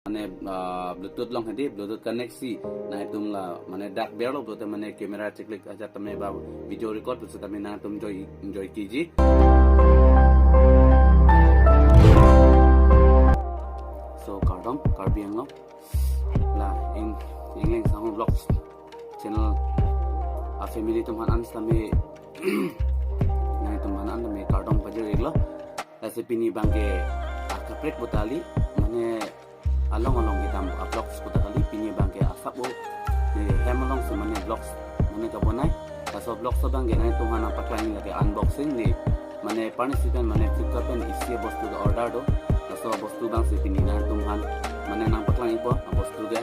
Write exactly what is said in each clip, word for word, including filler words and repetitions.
mane, ah, Bluetooth along hedi, Bluetooth connect si nangtum la mane dak berlo pulote mane camera cheklik ajat tame ba video record pusitame nangtum enjoy, enjoy kiji. So kardom Karbi Anglong, la ing, Ingleng Sangho Vlogs channel a family atum aphan an sitame nangtum aphan an tame kardom pajir-iklo. Lasi pini abangke akaprek pu ta kali, mane along along kedam a vlogs pu ta kali, pini abangke asap o, ne hem alongsi mane vlogs mane kabonai. Laso vlogs abangke nangtum aphan nangpaklang lake unboxing ne, mane parnisi pen mane Flipkart pen isi bostu ke order do. Laso bostu abangsi pini nangtum aphan mane nangpaklang-ikpo, bostu ke.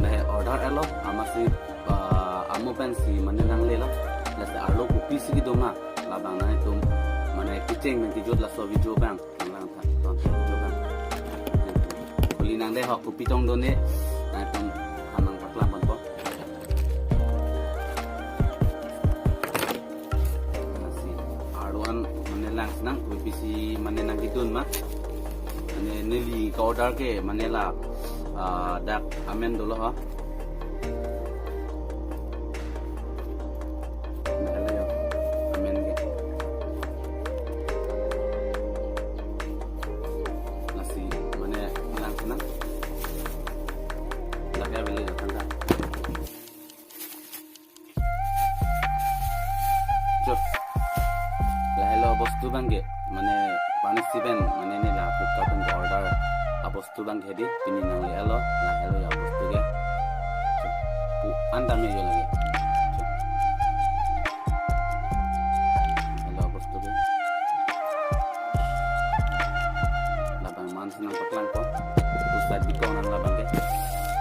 Lahei order-etlo, amatsi, ah, amo pensi mane nanglelo. Lasi arlo kopisi kedo ma, labang nangtum mane kecheng pen kejut laso video abang nanglang tha, tonte video abang. Holi nangdehok kopi tong do ne, nangtum aphan nangpaklang ponpo. Lasi arlo an mane lang sinang, kopisi mane nangkedun ma. Mane neli ka-order ke mane la, ah, dak amen dolo ha. Dahelo jo, amen ke. Lasi mane lang sinang. Dak ya beli jo tangka. Jo. Lahelo bostu abangke, mane parnisi pen, mane ne la Flipkart pen order a bostu abangke hedi, pini nangle-etlo, lahelo ya bostu ke. Jo. Pu an tame jo lake. Jo. Lahelo bostu ke. Labang man si nangpaklangpo. Pusat bikong nang labangke.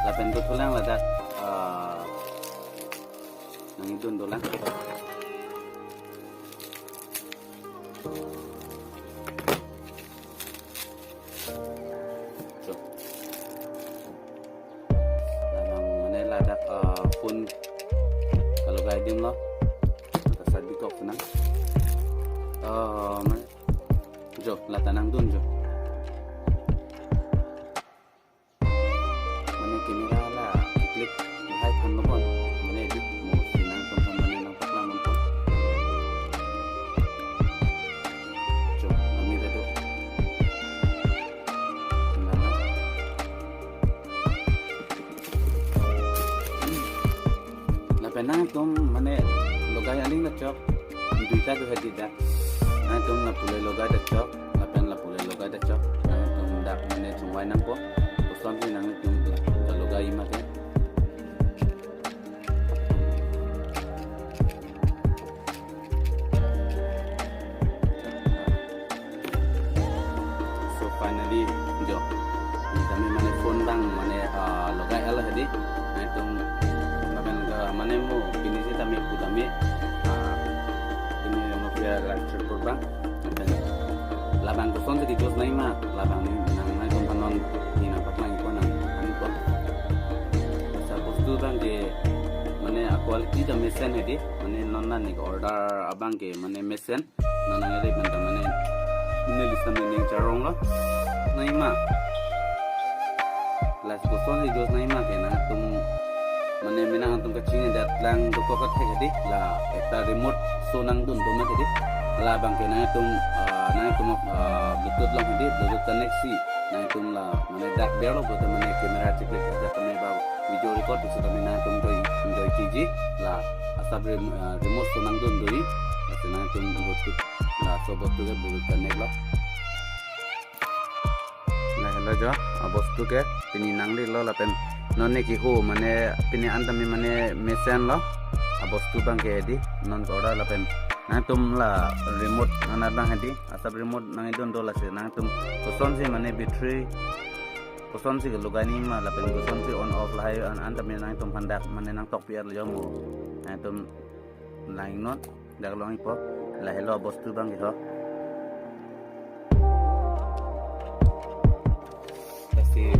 Lapen dothulang ladak, ah, nangdun dolang. So. Labang mane ladak, ah, phone kalogai adim lo. Pusat bikok nang. Ah, mane. Jo, lata nangdun jo. Mane camera la klik lahai than lo bon. Mane edit mo si nangtum aphan mane nangpaklang ponpo. Jo, kami redo. Nana. Lapen nangtum mane logai aling ta chok, duita do hedi dak. Nangtum lapu le logai ta chok, lapen lapu le logai ta chok. Nangtum dak mane chungvai nangpo. Kosonsi nangtum dak logai ma ke. So finally, jo. Kami mane phone abang mane, ah, logai-etlo hedi. Nangtum lapen ke mane mo pini sitame pu tame, ah, pini mo pia live report abang. Lapen labang kosonsi kejut nangji ma, labang ne nang nangtum aphan non ne nangpaklang-ikpo nang, nangpo. Laso bostu abangke mane a quality ta mesen hedi, mane non la ne order abangke mane mesen. Non nang-eri pen ta mane neli sitame ning charong lo. Nangji ma. Lasi kosonsi kejut nangji ma ke nangtum mane mena nangtum kachini datlang dokok kathek hedi, la ekta remote so nangdun do ma hedi. Labangke nangtum, ah, nangtum, ah, Bluetooth along hedi, Bluetooth connect si nangtum la mane dak berlo pulote mane camera cheklik ajat tame ba video record pusitame nangtum enjoy, enjoy kiji. La asap rem-, ah, remote so nangdun doji. Lasi nangtum Bluetooth, laso bostu ke Bluetooth connect lo. Lahelo jo, a bostu ke pini nanglelo lapen non ne keho mane pini an tame mane mesen lo. A bostu abangke hedi, non order lapen nangtum la remote nang abang hedi, asap remote nangdun do lasi nangtum kosonsi mane battery kosonsi kelogai nangji ma lapen kosonsi on off lahai an, an tame nangtum aphan dak mane nangtokpi-etlo jo mo. Nangtum lang-iknon. Dak long-ikpo, lahelo bostu abangke ho. Lasi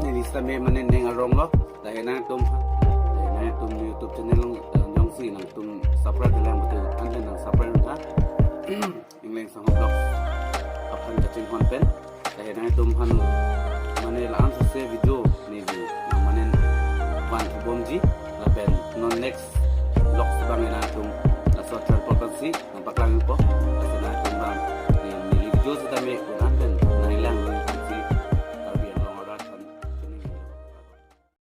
neli sitame mane ning arong lo, lahei nangtum, lahei nangtum YouTube channel along, along jongsi nangtum subscribe lang betul, ante nang subscribe tha. Ingleng Sangho Vlogs aphan kachinghon pen, lahei nangtum aphan Ne la-an sose video neli nangmanen van thubomji, lapen non next vlog si bang nangtum laso travel pensi nangpaklangpo. Lasi nangtum bang ne neli video sitame una